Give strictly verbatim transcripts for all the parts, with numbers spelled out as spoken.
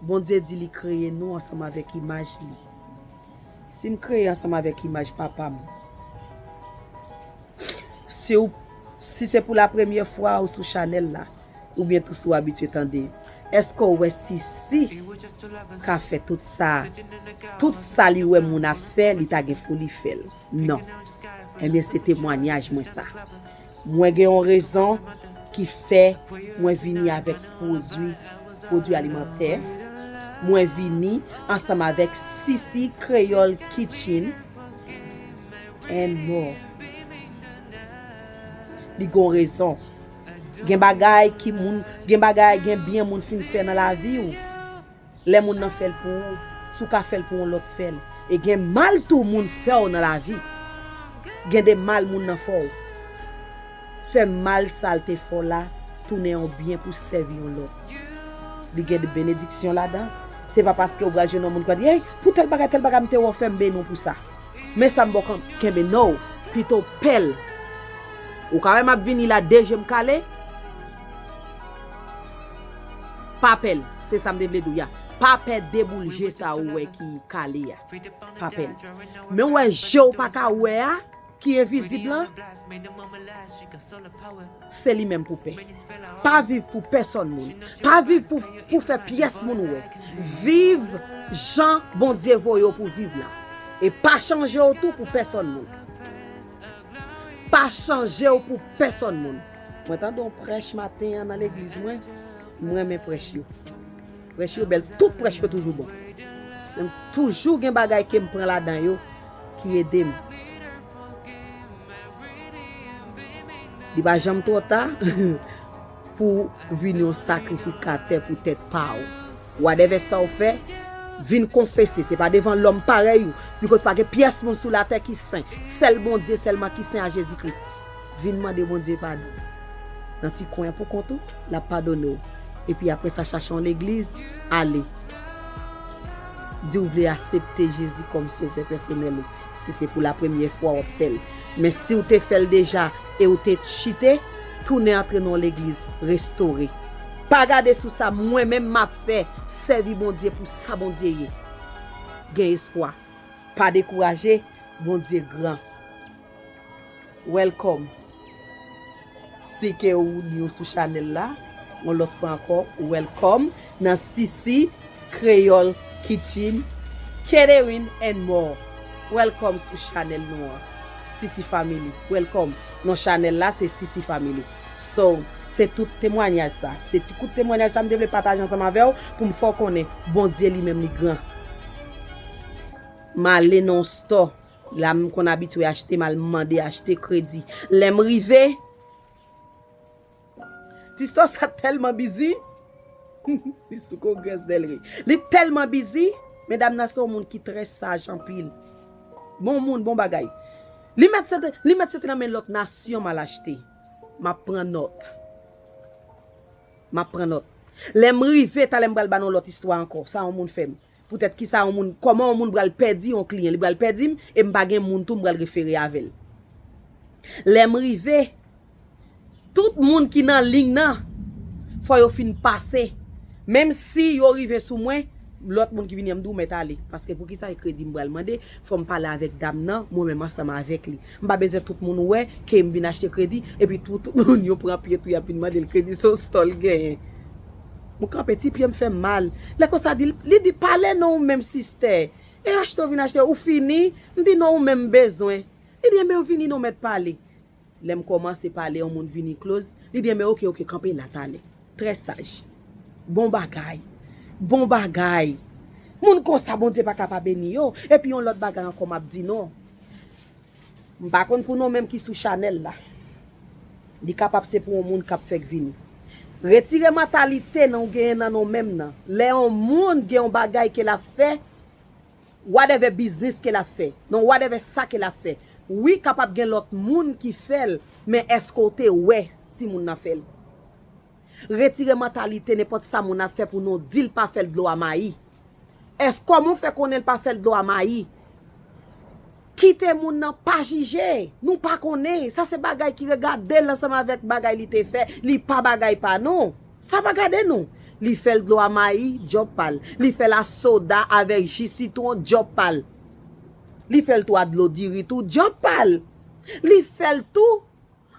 Bondye di li kreye nou ansanm avèk imaj li. Si m kreye ansanm avèk imaj papa m, si w, si se pou la premyè fwa ou sou chanèl la, oubyen tou si w abitye tande, èske w wè Sisi ka fè tout sa, tout sa li wè moun ap fè, li ta gen foli fè l? Non. Ebyen, se temwanyaj mwen sa. Mwen gen yon rezon ki fè mwen vini avèk pwodui, pwodui alimantè. Mwen vini ansanm avèk Sisi Creole Kitchen and More. Li gon rezon. Gen bagay ki moun, gen bagay, gen byen moun fin fè nan lavi w. Lè moun nan fè l pou ou, si w ka fè l pou yon lòt, fè l. E gen mal tou moun fè w nan lavi. Gen de mal moun nan fè w. Fè mal sa l te fè w la tounen yon byen pou sèvi yon lòt. Li gen de benediksyon ladan. Se pa paske w pral jwenn yon moun ki va di, "Hey, pou tèl bagay, tèl bagay m te wè w fè, m beni w pou sa." Men sa m ba w, kenbe, no. Pito pè l. Ou ka wè m ap vini la de je m kale. Pa pè l. Se sa m te vle di w ya. Pa pè de boul je sa ou wè ki kale a. Pa pè l. Men w wè je w pa ka wè a, ki envizib lan, se li menm pou pè. Pa viv pou pèsòn moun. Pa viv pou, pou fè pyès moun wè. Viv jan Bondye voye w pou viv la. E pa chanje w tou pou pèsòn moun. Pa chanje w pou pèsòn moun. Mwen tande yon prèch maten an nan legliz mwen. Mwen renmen prèch yo. Prèch yo bèl, tout prèch yo toujou bon. Men toujou gen bagay ke m pran ladan yo ki ede m. Li pa janm twò ta pou w vin yon sakrifikatè pou tèt pa w. Whatever sa w fè, vin konfese. Se pa devan lòm parèy ou. Bikòz pa gen pyès moun sou latè ki sen. Sèl Bondye sèlman ki sen a Jezi Kris. Vin mande Bondye padon. Nan ti kwen an pou kont ou, l ap padone w. Epi apre sa, chache yon legliz, ale. Di w vle aksepte Jezi kòm sovè pèsonèl ou. Si se pou la premyè fwa w ap fè l. Men si w te fè l deja e w te chite, tounen antre nan yon legliz, restore. Pa gade sou sa mwen menm m ap fè, sèvi Bondye pou sa Bondye ye. Gen espwa. Pa dekouraje, Bondye gran. Welcome. Si ke ou new sou chanèl la, yon lòt fwa ankò, welcome nan Sisi Creole Kitchen, Catering and More. Welcome sou chanèl nou an. Sisi Family. Welcome. Non chanèl la, se Sisi Family. So, se tout temwanyaj sa. Se ti kout temwanyaj sa m te vle pataje ansanm avè w pou m fè w konnen Bondye li menm li gran. M ale nan yon store. La m konn abitye achte, m al mande achte kredi. Lè m rive, ti store sa tèlman bizi. Li sou Congrès Delray. Li tèlman bizi. Medam nan se yon moun ki trè saj anpil. Bon moun, bon bagay. Li mèt se te, li mèt se te nan men lòt nasyon m al achte. M ap pran nòt. M ap pran nòt. Lè m rive, talè m pral ba nou lòt istwa ankò. Sa yon moun fè m. Poutèt ki sa yon moun, kòman yon moun pral pèdi yon kliyan? Li pral pèdi m, e m pa gen moun tou m pral refere avè l. Lè m rive, tout moun ki nan liy nan, fò yo fin pase. Menm si yo rive sou mwen, lòt moun ki vini an m di w mèt ale. Paske poukisa e kredi m pral mande, fò m pale avèk dam nan, mwen menm ansanm avèk li. M pa bezwen tout moun wè ke m vin achte kredi, epi tout, tout moun yo pran pye tou y ap vin mande l kredi, se yon store l genyen. M kanpe, ti pye m fè m mal. Lè konsa di, li di, "Pale non ou menm sistè. E achte w vin achte, ou fini?" M di, "Non, ou menm m bezwen." Li di, "Enben ou vini non, mèt pale." Lè m kòmanse pale, yon moun vini close. Li di, "Enben oke, oke, kanpe la talè." Trè saj. Bon bagay. Bon bagay. Moun konsa, Bondye pa ka pa beni yo. Epi yon lòt bagay ankò m ap di nou. M pa konn pou nou menm ki sou chanèl la. Li kapab se pou yon moun k ap fèk vini. Retire mantalite nan ou genyen nan nou menm nan. Lè yon moun gen yon bagay ke l ap fè, whatever biznis ke l ap fè, non, whatever sa ke l ap fè. Wi, kapab gen lòt moun ki fè l, men èske w te wè si moun nan fè l? Retire mantalite nenpòt sa moun ap fè pou nou di l pa fè l dlo a mayi. Èske kòman w fè konnen l pa fè l dlo a mayi? Kite moun nan, pa jije. Nou pa konnen. Sa se bagay ki regade l ansanm avèk bagay li te fè. Li pa bagay pa nou. Sa pa gade nou. Li fè l dlo a mayi, djòb pa l. Li fè l a soda avèk ji sitwon, djòb pa l. Li fè l tou a dlo diri tou, djòb pa l. Li fè l tou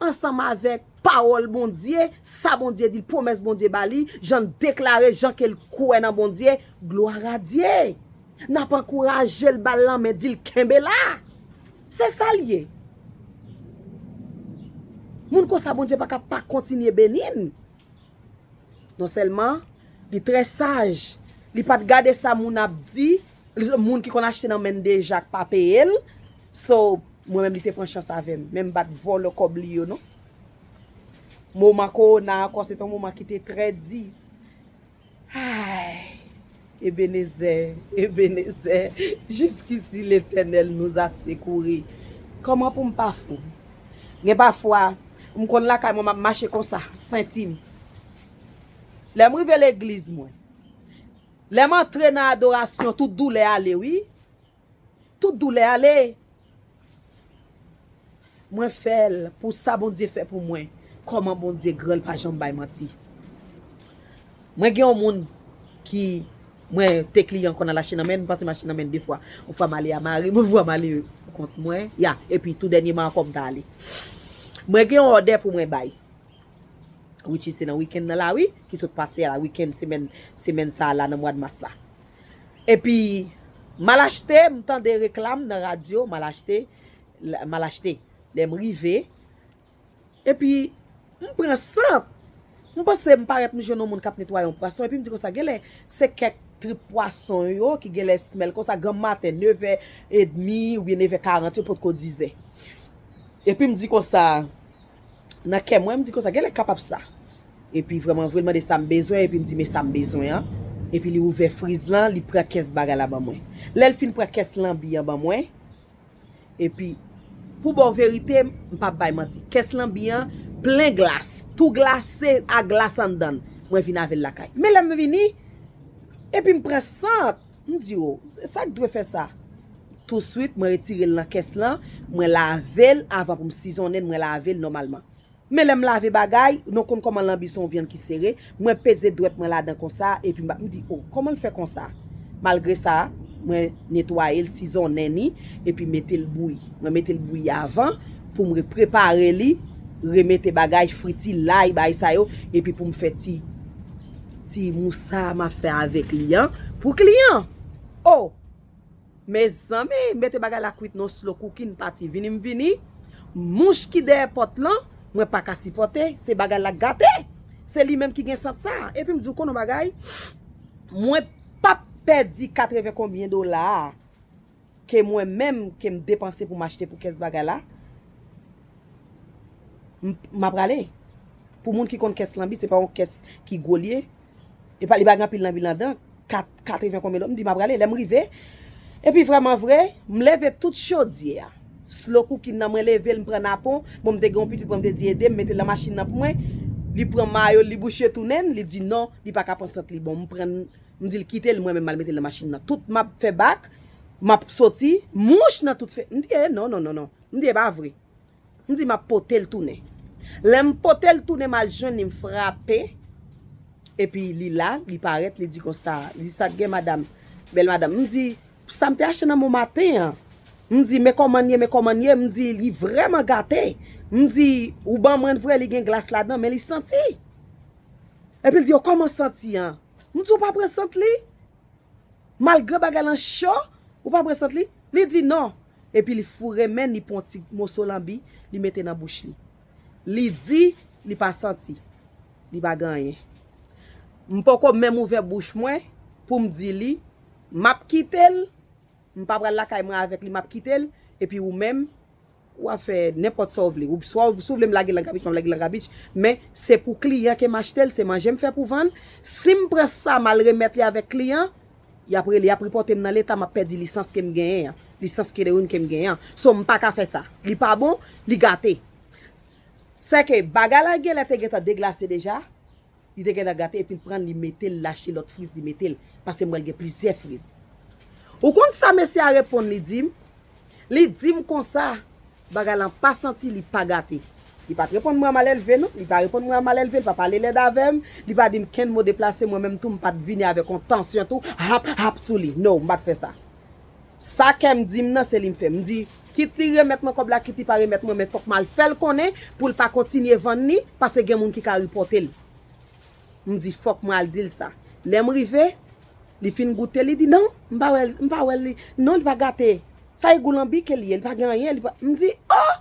ansanm avèk pawòl Bondye, sa Bondye di l, pwomès Bondye ba li, jan l deklare, jan ke l kwè nan Bondye, glwa a Dye. N ap ankouraje l, ba l lanmen, di l kenbe la. Se sa l ye. Moun konsa, Bondye pa ka pa kontinye beni n. Non sèlman li trè saj, li pa t gade sa moun ap di, moun ki konn achte nan men n deja k pa peye l. So, mwen menm li te pran chans avè m, men m pa t vòlò kòb li yo non. Moman kowona ankò, se te yon moman ki te trè di. Ay, Ebenezè, Ebenezè, jusqu'ici l'Éternel nous a secourus. Kòman pou m pa fou? Gen pafwa, m konn lakay mwen, m ap mache konsa, senti m. Lè m rive legliz mwen, lè m antre nan adorasyon, tout doulè ale, wi. Tout doulè ale. Mwen fè l pou sa Bondye fè pou mwen. Kòman Bondye gran, l pa janm bay manti. Mwen gen yon moun ki mwen te kliyan konn al achte nan men, m panse m achte nan men de fwa. Yon fwa m ale a mari m, yon fwa m ale pou kont mwen. Ya, epi tou dènyèman ankò m t ale. Mwen gen yon òdè pou mwen bay. Which is se nan wikenn nan la wi, ki sot pase a la, wikenn semèn, semèn sa a la nan mwa de mas la. Epi m al achte, m tande reklam nan radyo, m al achte, m al achte. Lè m rive, epi m pran sant. M panse m parèt m jwenn yon moun k ap netwaye yon pwason, epi m di konsa, genlè se kèk trip pwason yo ki genlè smèl konsa, granm maten, nevè edmi oubyen nevè karant, yo potko dizè. Epi m di konsa, nan kè mwen, m di konsa, genlè kapab sa. Epi vrèman vre, l mande sa m bezwen, epi m di, men sa m bezwen an. Epi li ouvè friz lan, li pran kès bagay la ban mwen. Lè l fin pran kès lanbi an ban mwen, epi, pou ba w verite, m p ap bay manti, kès lanbi an plen glas, tou glase ak glas anndan l. Mwen vin avè l lakay. Men lè m vini, epi m pran sant, m di, o, sa k dwe fè sa? Touswit, mwen retire l nan kès lan, mwen lave l avan pou m sizonnen l, mwen lave l nòmalman. Men lè m lave bagay, nou konn kòman lanbi se yon vyann ki sere, mwen peze dwèt mwen ladan konsa, epi m, m di, o, kòman l fè konsa? Malgre sa, mwen netwaye l, sizonnen li, epi mete l bouyi. Mwen mete l bouyi avan, pou m reprepare li, remete bagay, friti, lay, bagay sa yo, epi pou m fè ti, ti mousa m ap fè avèk li an, pou kliyan. O! Mezanmi, mete bagay la kwit nan slow cooking pati. Vini m vini, mouch ki dèyè pòt lan, mwen pa ka sipòte, se bagay la k gate. Se li menm ki gen sant sa. Epi m di w konn yon bagay, mwen p ap pèdi katreven konbyen dola a ke mwen menm ke m depanse pou m achte pou kès bagay la. M, m ap rale. Pou moun ki konn kès lanbi, se pa yon kès ki gwo l ye. E pa, li pa gen anpil lanbi ladan. Kat, katreven konbyen dola. M di, m ap rale. Lè m rive, epi vrèman vre, m leve tout chodyè a. Slow cooking nan, mwen leve l, m pran napon. Bon, m te gen yon pitit mwen, m te di, ede m, mete l nan machin nan pou mwen. Li pran mayo l, li bouche tounen l, li di non, li pa ka pran sant li. Bon, m pran, m di l kite l, mwen menm m al mete l nan machin nan. Tout m ap fè bak, m ap soti, mouch nan tout fè. M di, e, non, non, non, non. M di, e pa vre. M di, m ap pote l tounen. Lè m pote l tounen, m al jwenn li, m frape. Epi li la, li parèt, li di konsa, li di, sa k gen, madanm, bèl madanm? M di, sa m te achte nan bon maten an. M di, men kòman l ye, men kòman l ye? M di, li vrèman gate. M di, ou ban mwen l vre, li gen glas ladan, men li santi. Epi l di, o, kòman santi an? M di, ou pa pran sant li? Malgre bagay lan cho, ou pa pran sant li? Li di non. Epi li foure men, li pran yon ti moso lanbi, li mete nan bouch li. Li di li pa santi. Li pa gen anyen. M poko menm ouvè bouch mwen pou m di li, m ap kite l, m pa pral lakay mwen avèk li, m ap kite l, epi ou menm, w ap fè nenpòt sa w vle. Ou, swa w, si w vle m lage l nan gabich, m ap lage l nan gabich. Men, se pou kliyan ke m achte l, se manje m fè pou vann. Si m pran sa, m al remèt li avèk kliyan, y ap rele, y ap ripòte m nan leta, m ap pèdi lisans ke m genyen an. Lisans K D R ke m genyen an. So, m pa ka fè sa. Li pa bon, li gate. Sèke bagay la genlè te gentan deglase deja. Li te gentan gate epi l pran l, li mete l, l achte lòt friz, li mete l. Paske m wè l gen plizyè friz. Ou konn sa mesye a reponn li di m? Li di m konsa, bagay lan pa santi, li pa gate. Li pa t reponn mwen an malelve, non. Li pa reponn mwen an malelve, li pa pale lèd avè m, li pa di m kenn mo deplase, mwen menm tou, m pa t vini avèk yon tansyon tou, hap, hap sou li. No, m pa t fè sa. Sa kè m di m nan, se li m fè. M di, kit li remèt mwen kòb la, kit li pa remèt mwen, men fòk m al fè l konnen pou l pa kontinye vann li, paske gen moun ki ka ripòte l. M di, fòk mwen al di l sa. Lè m rive, li fin goute, li di, non, m pa wè, m pa wè li. Non, li pa gate. Sa e gou lanbi ke li ye, li pa gen anyen, li pa, m di, oh!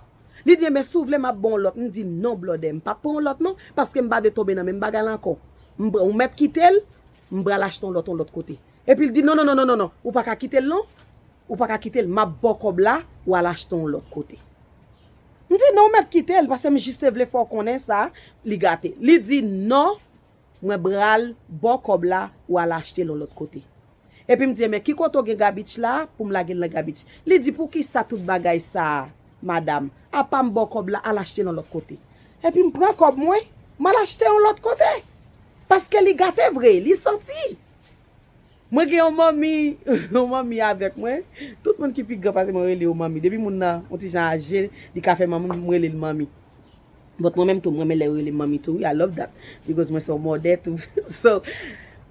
Li di, men si w vle, m ap ba w lòt. M di, non, blòdè, m p ap pran yon lòt, non, paske m pa vle tonbe nan menm bagay la ankò. M, ou mèt kite l, m pral achte yon lòt, yon lòt kote. Epi l di, non, non, non, non, non, non, ou pa ka kite l, non. Ou pa ka kite l, m ap ba w kòb la, ou al achte yon lòt kote. M di, non, ou mèt kite l, paske m jis te vle fè w konnen sa, li gate. Li di, non, mwen pral ba w kòb la, ou al achte l yon lòt kote. Epi m di, men ki kote w gen gabich la pou m lage l nan gabich? Li di, poukisa tout bagay sa a, madanm? Apa m ba w kòb la, al achte l yon lòt kote. Epi m pran kòb mwen, m al achte yon lòt kote. Paske li gate vre, li santi. Mwen gen yon manmi, yon manmi avèk mwen. Tout moun ki pi gran pase mwen rele yo manmi. Depi moun nan yon ti jan aje, li ka fè manmi, mwen rele l manmi. But mwen menm tou, mwen renmen lè yo rele m manmi tou, wi, I love that. Because mwen se yon mòdè tou. So,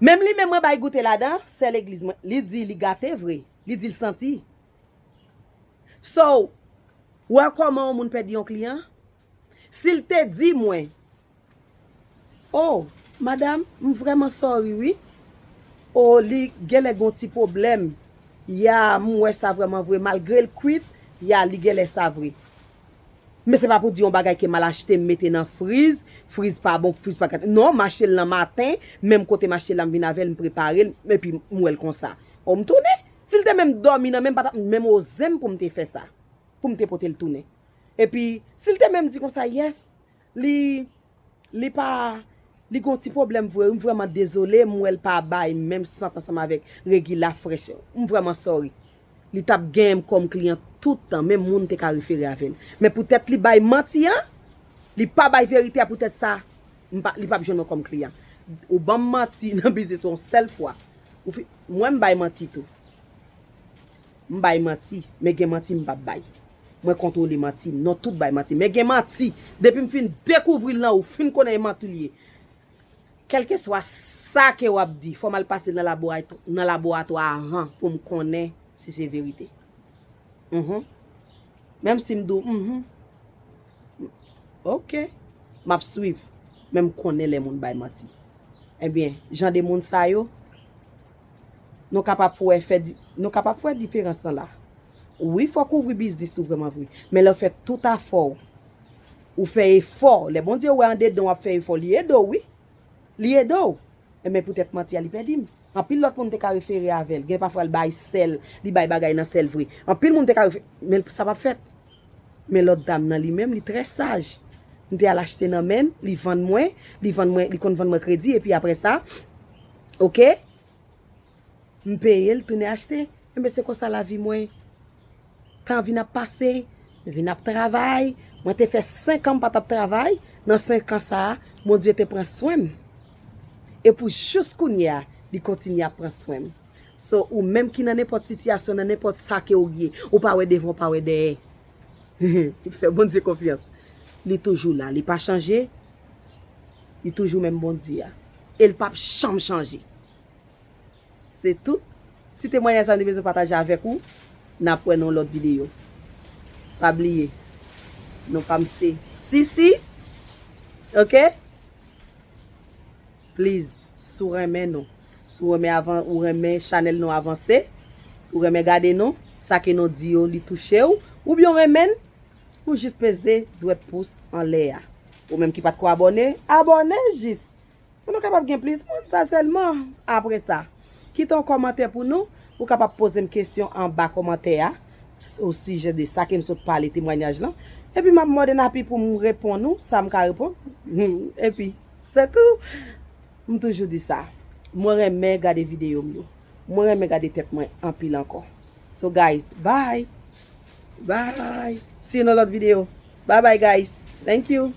menm li menm mwen bay goute ladan, sè legliz mwen, li di li gate vre. Li di l santi. So, wè kòman yon moun pèdi yon kliyan? Si l te di mwen, oh, madanm, m vrèman sorry, wi. Oh, li genlè gon ti pwoblèm. Ya, m wè sa vrèman vre. Malgre l kwit, ya, li genlè sa vre. Men se pa pou di yon bagay ke m al achte, m mete nan friz, friz pa bon, friz pa gate. Non, m achte l nan maten, menm kote m achte l la, m vin avè l, m prepare l, epi m wè l konsa. Oh, m tounen. Si l te menm dòmi nan men m, pa t ap menm oze m pou m te fè sa. Pou m te pote l tounen. Epi, si l te menm di konsa, yes, li, li pa, li gon ti pwoblèm vre, wi, m vrèman dezole, m wè l pa bay menm sant ansanm avèk regi la frèch. M vrèman sorry. Li t ap genyen m kòm kliyan tout tan, menm moun te ka refere avè l. Men poutèt li bay manti an, li pa bay verite a, poutèt sa, m pa, li p ap jwenn mwen kòm kliyan. Ou ban m manti nan biznis yon sèl fwa. Ou fi, mwen m bay manti tou. M bay manti, men gen manti m p ap bay. Mwen kontwole manti m. Non, tout bay manti. Men gen manti, depi m fin dekouvri l nan ou, fin konnen e manti l ye. Kèlkeswa sa ke w ap di, fò m al pase l nan laborat-, nan laboratwa avan pou m konnen si se verite. Mhm. Menm si m di w, mhm. Ok. M ap swiv. Men m konnen lè moun bay manti. Ebyen, jan de moun sa yo, nou kapab wè fè di-, nou kapab wè diferans lan la. Wi, fòk ou ouvri biznis ou vrèman vre. Men lè w fè tout afè w, ou fè efò. Lè Bondye wè andedan w ap fè efò, li ede w, wi. Li ede w. Enben, poutèt manti a, li pèdi m. Anpil lòt moun te ka refere avè l. Gen pafwa l bay sèl, li bay bagay nan sèl vre. Anpil moun te ka refe-, men sa p ap fèt. Men lòt dam nan li menm, li trè saj. M te al achte nan men l, li vann mwen, li vann mwen, li konn vann mwen kredi, epi apre sa, oke, m peye l, tounen achte. Enben, se konsa lavi mwen. Tan vin ap pase, vin ap travay. Mwen te fè senk an m pa t ap travay. Nan senk an sa a, Bondye te pran swen m. E pou jis kounye a, li kontinye ap pran swen m. So, ou menm ki nan nenpòt sitiyasyon, nan nenpòt sa ke ou ye, ou pa wè devan, ou pa wè dèyè. Ou fè Bondye konfyans. Li toujou la, li pa chanje. Li toujou menm Bondye a. E l p ap janm chanje. Se tout ti temwayaj sa m te bezwen pataje avèk ou. N ap wè nan yon lòt videyo. Pa bliye, non pa m se Sisi. Oke? Please, si w renmen nou, si w renmen avan-, ou renmen chanèl nou avanse, ou renmen gade nou, sa ke nou di yo, li touche w, oubyen w renmen n, ou jis peze dwèt pous anlè a. Ou menm ki pa t ko abòne, abòne jis. Pou nou kapab gen plis moun, sa sèlman. Apre sa, kite yon kòmantè pou nou. Ou kapab poze m kesyon anba kòmantè a, s-, o sijè de sa ke m sot pale, temwayaj lan. Epi m ap mòde napi pou m reponn ou, sa m ka reponn. Epi, se tou. M toujou di sa. Mwen renmen gade videyo m yo. Mwen renmen gade tèt mwen anpil ankò. So, guys, bye. Bye. See you nan lòt videyo. Bye bye, guys. Thank you.